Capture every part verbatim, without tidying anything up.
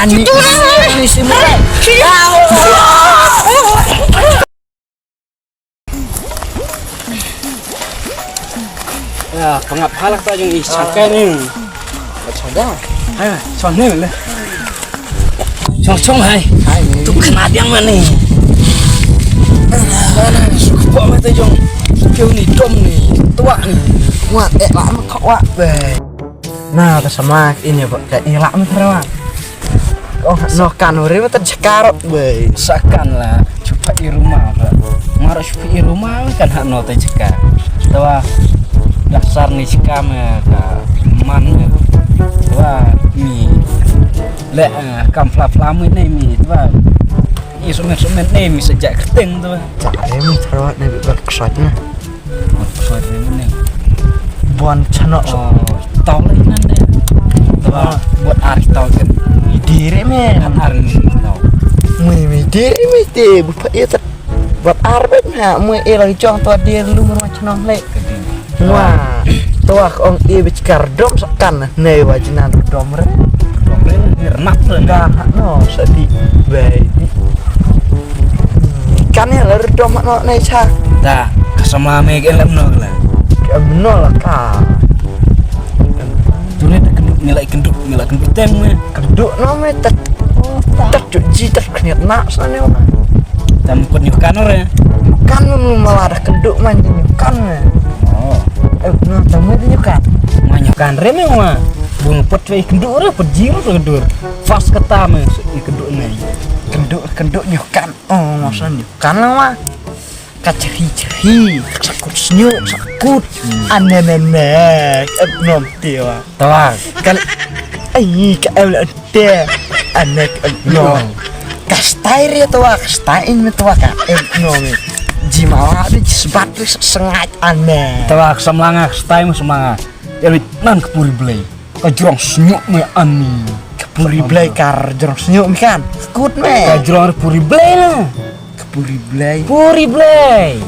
Ani. Ya, pangap halak ta jong i sangkai ni. Chong da. Hai, chong ni le. Chong chong hai. Hai ni. Tu kena dia mana ni? Suka buat mata jong. Kau ni dom ni, tua ni. Wah, eh, lama kau wah. Weh. Na, ta sama ini ba ka ilak meh tara. Oh, no kan uri ba ta jaka ro, wei. Sakan la, chupa i ruma ba. Maro chupa i ruma kan ha no ta jaka. Tawa dasar ni jaka me ka man me. Tawa mi le, eh, kam pla pla mi ne mi tawa. I sumen sumen ne mi sejak keteng tawa. Jare mi tara ne bi ba ksat na. Buat soi rim ni. Buan chanok so. Oh, tau lagi nande. Tau buat ar tau kan. Diri men. Ar ni tau. Mui mui diri mui te bupa iya tat. Buat ar bet na mui iya lagi jong tau dia lu rumah chanok le. Wah, tau ong iya bechkar dom sakan ne wajinan dom re. Dom re ni renak re. Dah no sadi baby. Kan ya la ru dom no ne cha. Da, ka samla me ke lem no la. Ke em no la ka. Tu ne ta kenduk, nilai kenduk, nilai kenduk teng me. Kenduk no me tat. Tat ju ji tat kniat na sa ne wa. Tam kut nyukan ore. Kan me mala da kenduk man ji nyukan me. Oh. Eh, no tam me nyukan. Ma nyukan re me wa. Bung put we kenduk re put ji ru kenduk. Fas kata me i kenduk ne. Kenduk, kenduk nyukan. Oh, maksudnya kan lah mah. Ka cheri cheri, sakut senyum, sakut. Aneh aneh, em nom tiwa. Tawa. Kan, ai ka em la te. Aneh em nom. Ka style ya tawa, ka style me tawa ka em nom. Ji mawa de ji sebat de sengaja aneh. Tawa ka samlanga, ka style me samlanga. Ya wit nan ka puri blei. Ka jrong snyuk me ani. Ka puri blei kar jrong snyuk me kan. Kut me. Ka jrong puri blei na. Ka puri blei. Puri blei.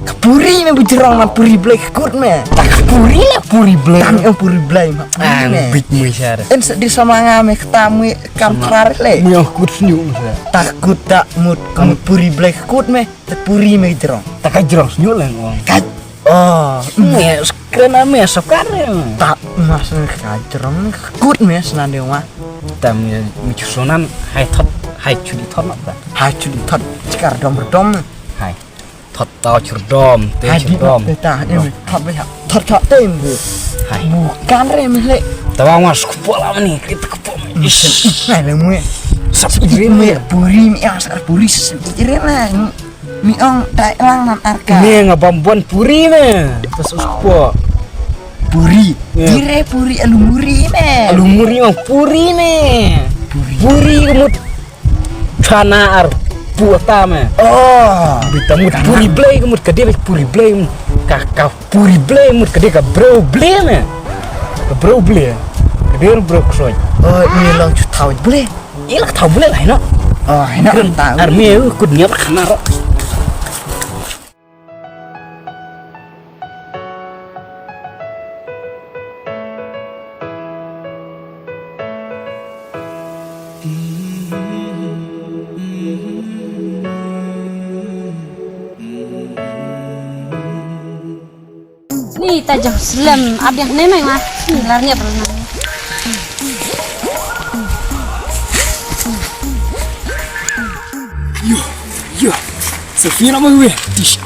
Ka puri me bu jrong man puri blei kut me. Ta ka puri la puri blei. Tam yang puri blei ma. Ah, bit me shar. En se di sama nga me kata me kam trar le. Me yang kut snyuk me. Ta kut ta mut puri blei kut me. Ta puri me jrong. Ta ka jrong snyuk le ngong. Ka Oh, me skren ame sokar. Ta mas ne ka jrong kut me snan de wa. Ta me me chusonan hai thot, hai chudi thot na ta. Hai chudi thot, chikar dom dom. Hai. Thot tau chur dom, te chur dom. Te ta ne me thot be ha. Thot thot te me. Hai. Bukan re me le. Ta wa mas kupo la ni, kita kupo. Isen, isen le me. Sap ire me puri me ya sar puri isen ire la. Mi ong tai lang nan arka. Me nga bam buan puri me. Pas uspo. Puri. Dire puri alu muri me. Alu muri ong puri me. Puri. Puri kemut. Chana ar puta me. Oh. Bita mut puri blei kemut kade puri blei. Ka ka puri blei mut kade ka bro blei me. Ka bro blei. Kade bro ksoi. Oh, ini lang chutau blei. Ila ka thaw bule lai no. Oh, hina. Kren ta. Army u kut niap khana ro. Ni ta jong slem, ap diang ne mai ma. Ni lar nya bro na. Yo, yo. Sofia na mai we. Tish.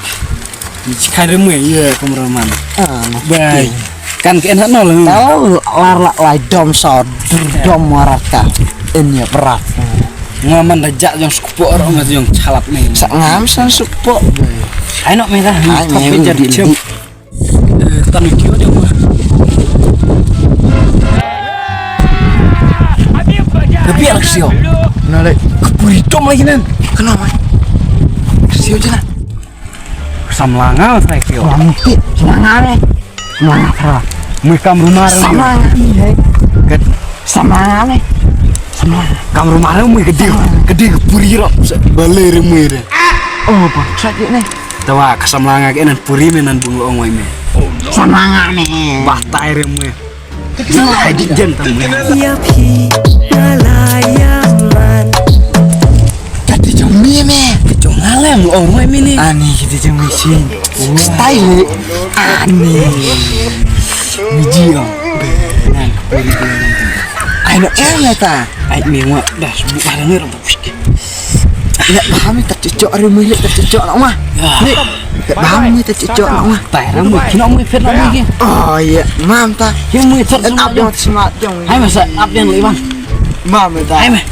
Ni chikan re mai ye kameraman. Ah, no. Bai. Kan ke en no lang. Kalau lar la lai dom sa dom waraka. En ya berat. Ngaman da jak jong sukpo ro ngas jong chalat ni. Sa ngam san sukpo. Ai no me da. Ai me di. Tan video dia mah. Tapi anak sio. Nale. Kepuri tom lagi nan. Kenapa? Sio je nan. Samlanga sai sio. Wah mungkin. Samlanga ne. Samlanga salah. Mui kam rumah. Samlanga. Kat. Samlanga ne. Samlanga. Kam rumah mui gede. Gede kepuri ro. Bale re mui re. Oh, bangsat ne. Tawa ka samlanga ke nan puri me nan bung ong wai me. Samlanga me. Batai re me. Samlanga di jen tam me. Ïa phi, ïa la, ïa Oh, mai mini. Ani kita jeng mesin. Style. Ani. Miji oh. Nan kepuri. Ai no em ta. Ai mi ngwa dah sebut barang ni orang. Lek paham ni tak cocok hari mui lek tak cocok nak mah. Lek paham ni tak cocok nak mah. Tai orang mui kena mui fit nak mui ke. Oh iya, mam ta. Yang mui tak semangat jong. Hai masa up yang lewat. Mam ta. Hai mah.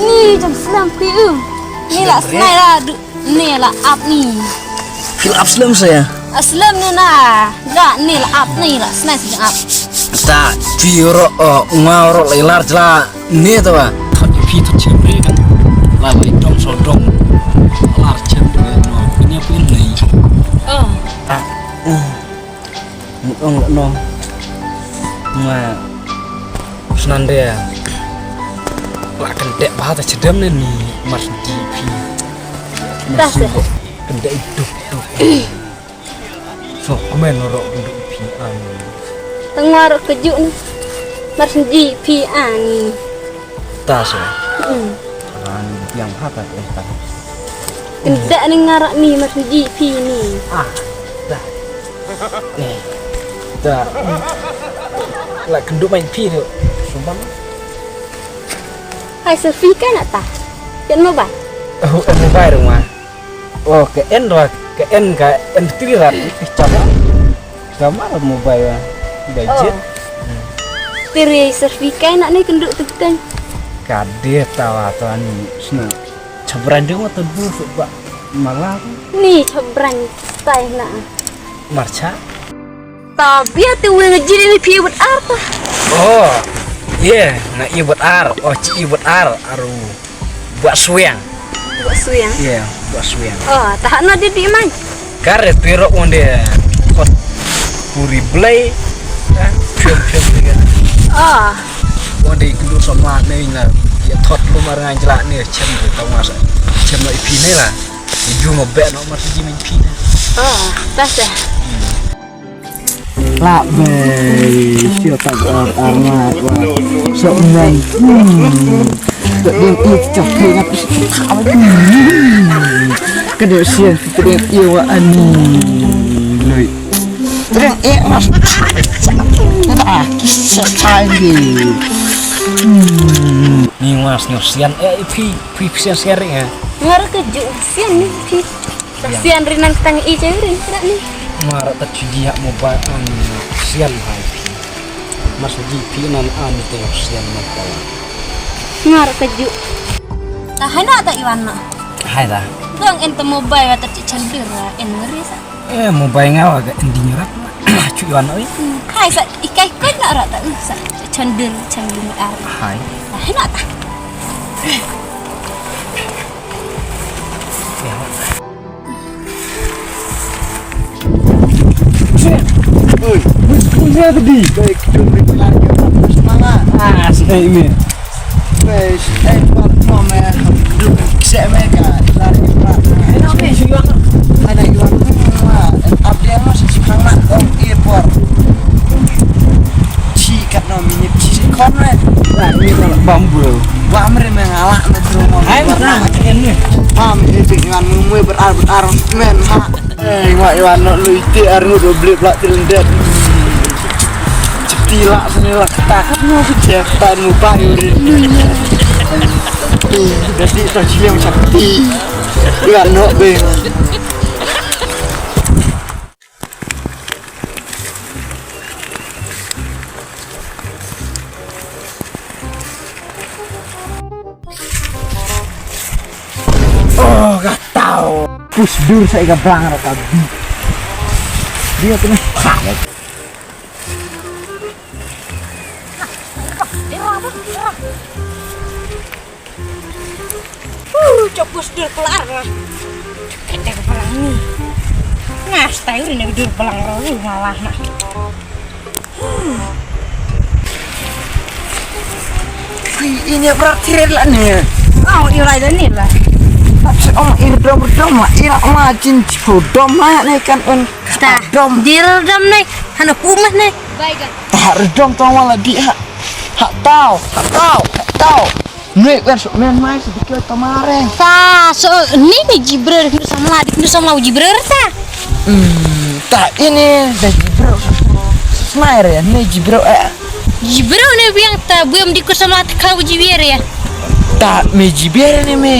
Ni jam slem phi um. Ni lah snai lah du. Ni lah ap ni. Phi lah ap slem sa ya. Slem ni na. Ga ni lah ap ni lah snai sa ap. Ta phi ro o nga ro lai lar jla ni to ba. Thot phi thot chem re kan. La lai dong so dong. Lar chem re no. Ni phi ni. Oh. Ong no. Nga snan de. La kan dek ba ta chedem ne ni mar di phi. Ta se. Kan dek dup dup. So kmen ro kan dup phi an. Tang mar ke ju ni. Mar di phi an. Ta so. Hmm. Ran yang hata eh ta. Kynda ni ngara ni mas ji phi ni. Ah. Da. Ni. Da. La kyndu main phi tu. Sumbang. Hai serfi kan ata. Kan mobile. Oh, mobile rumah. Oh, ke en rak, ke en ka en tri rak. Coba. Kamar mobile lah. Gadget. Oh. Tiri sertifikat nak ni kenduk tu kan. Kade tawa tu ani snu. Chabran ding wa tu bu ba malah. Ni chabran tai nak. Marcha. Tabia tu wing jin ni pi buat apa? Oh. Ye, nak ye buat ar. Oh, ci ye buat ar aru. Buat suiang. Buat suiang. Iya, buat suiang. Oh, tahak no dia di man. Kare pirok wonde kot puri blai. Pium pium ni kan. Oh. Wonde iklu sama ne ina. Ya thot lu mar ngan jela ne chem de tau masa. Chem no ipi ne la. Ju ngo be no mar ji men pi ne. Oh, tas ya. Lah bei, sio tak ar armat wa. Sok men. Tak ding i cok ding. Kada sio tak ding i wa ani. Lui. Tak ding i mas. Tak kisah lagi. Ni mas nyosian eh pi pi sian sian ring eh. Ngar ke ju sian ni pi. Sian ri nang tang i cewek ri ri ni. Mar ta ci dia mobile an sian hai pi. Mar sa ji pi nan an te sian mobile. Mar ka ju. Ta hai na ta iwan na. Hai ta. Dong en ta mobile ta ci chandir en ngeri sa. Eh mobile ngawa ga ending rat. Cu iwan oi. Hai sa ikai kai na rat ta sa. Chandir chandir ar. Hai. Hai na ta. Oi, oi, oi, oi, oi. Ah, sih ini. Wes, eh, buat no me. Ksek me ka. Ada iwan. Ada iwan. Apa yang masih sekarang nak? Oh, iya, por. Chi kat no minit chi kon me. Lah, ini kalau bambu. Bam re me ngalak me terus. Hai, mana? Ini. Bam, ini dengan mumui berar-berar men ha. Eh, iwa iwa no lu ite ar ngut beli plak tilendet. Ceti lak sini lak tak. No, cetan mu pa yurin. Jadi to chile macam ti. Iwa no be. Oh, gatau. Pus dur sa iga blang ra ka bi. Dia kena. Uh, copus dur kelar lah. Kata kepala ni. Nah, style ni dur kelar lah, uh, malah nah. Hui, ini berat tiret lah ni. Oh, ini lah ni lah. Tapi om ini dom dom lah, ini macam cikgu dom lah ni kan un. Dah, dom. Dia dom ni, hana kumah ni. Baik kan. Tak dom tu malah dia. Hak tahu, hak tahu, hak tahu. Nui wan suk men mai suk dikit tamare. Ta so ni ni jibril dikit samla dikit samla jibril ta. Hmm, ta ini da jibril smai re ni jibril eh. Jibril ni biang ta buyam dikit samla ta kau jibril ya. Ta me jibril ni me.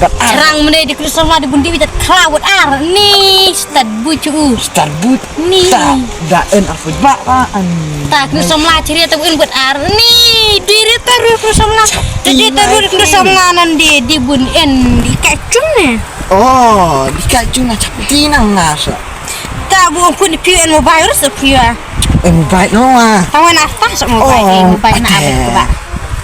Bat ah. Serang mene dikit samla di bundi ta kau bat ar ni stad bucu. Stad bucu. Ni. Ta da en apa ba ba an. Ta knu samla chiri ta buin buat ar ni. Diri ta ru knu samla. Jadi ta ru knu samla nan di di bun en di kacung ne. Oh, di kacung na chapti nang nasa. Ta bu pun piu en mobile rus piu. En mobile no ah. Tawa na ta sa mobile en mobile na abis ba.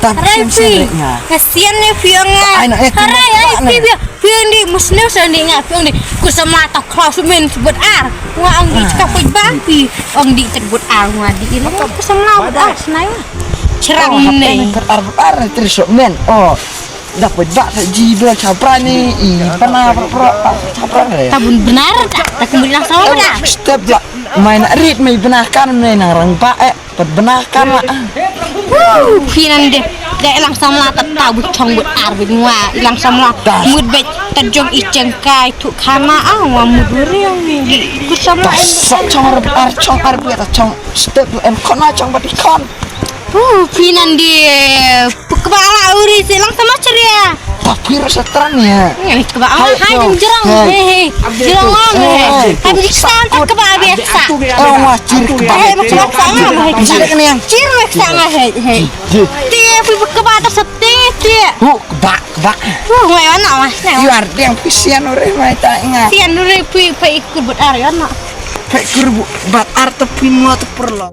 Ta Rai piu. Kasian ne piu nga. Ai na eh. Rai ai piu. Piang di musnew sa ni nga piang di ku sama ta klau sumen buat ar. Nga ang di ka put ba pi ang di tet buat ar nga di ini ku sama buat ar snai. Cerang ne. Ar ar tri sumen. Oh. Dapat ba sa ji bel chapra ni i pana pra pra chapra ne. Tabun benar tak? Tak kemudian sama dah. Step lah. Mai nak rit mai benar kan mai nang rang ba eh. Pat bna kan la. Woo, phi nan de. Da ilang samla ta ta bu chong bu ar bu ngwa ilang samla. Mut bej ta jong i chengkai tu khana a ngwa mut riang ni. Ku samla. Sa chong ar ar chong ar bu ta chong step en kona chong bat kon. Woo, phi nan de. Pukba ala uri si ilang samla cheria. Tapi rasa terang ya. Ni keba awak hai jong jerong. Hei hei. Jerong awak hei. Kan iksan tak keba biasa. Oh wah cir keba. Hei maksa ngah hei. Cir kena yang cir maksa ngah hei hei. Ti pi keba tak seti ti. Hu keba keba. Hu ngai wana mas ne. Yuar dia pisian ore mai ta ingat. Sian ore pi pa ikur buat ar wana. Pa ikur buat ar tapi mua tu perlu.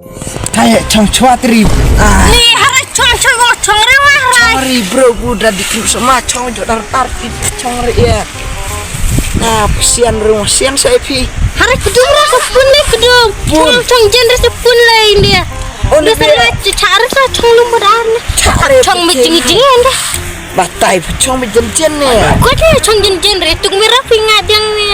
Hai chong chwa tri. Ah. Ni hara chong chong chong re wa hara. Chong ri bro bu da di kru sama chong jo dar tar ti chong ri ya. Na sian ru sian sai phi. Hara kdum ra sa pun le kdum. Chong chong jen ra sa pun le India. Oh ni sa ra cha ra sa chong lum badar ni. Chong me jing jing enda. Batai chong me jen jen ne. Ko de chong jen jen re tung me ra phi nga diang ne.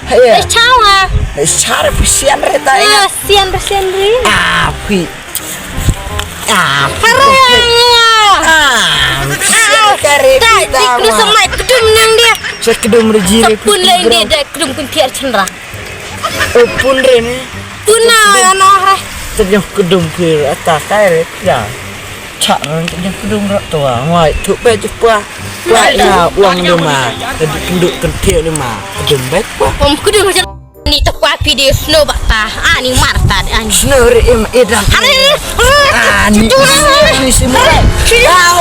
Hai ya. Chong ah. Char phi sian re tai. Sian re sian re. Ah phi. Ah, hara ya. Ah, kare kita. Dik lu semai kedum nang dia. Sa kedum reji. Pun lain dia dah kedum kun tiar cendera. Oh, pun re ni. Pun na ya no re. Terjong kedum pir atas kai re ya. Chak nang terjong kedum rak tua. Wai tu pe je pua. Wai na uang lima. Jadi kenduk kentil lima. Kedum baik pua. Om kedum macam Ni ta kwah phi de snow ba ta. Ah, ni mar ta de, ah, ni. Snow re em edan. Are, are, are. Ah, ni. Ni si mar. Au,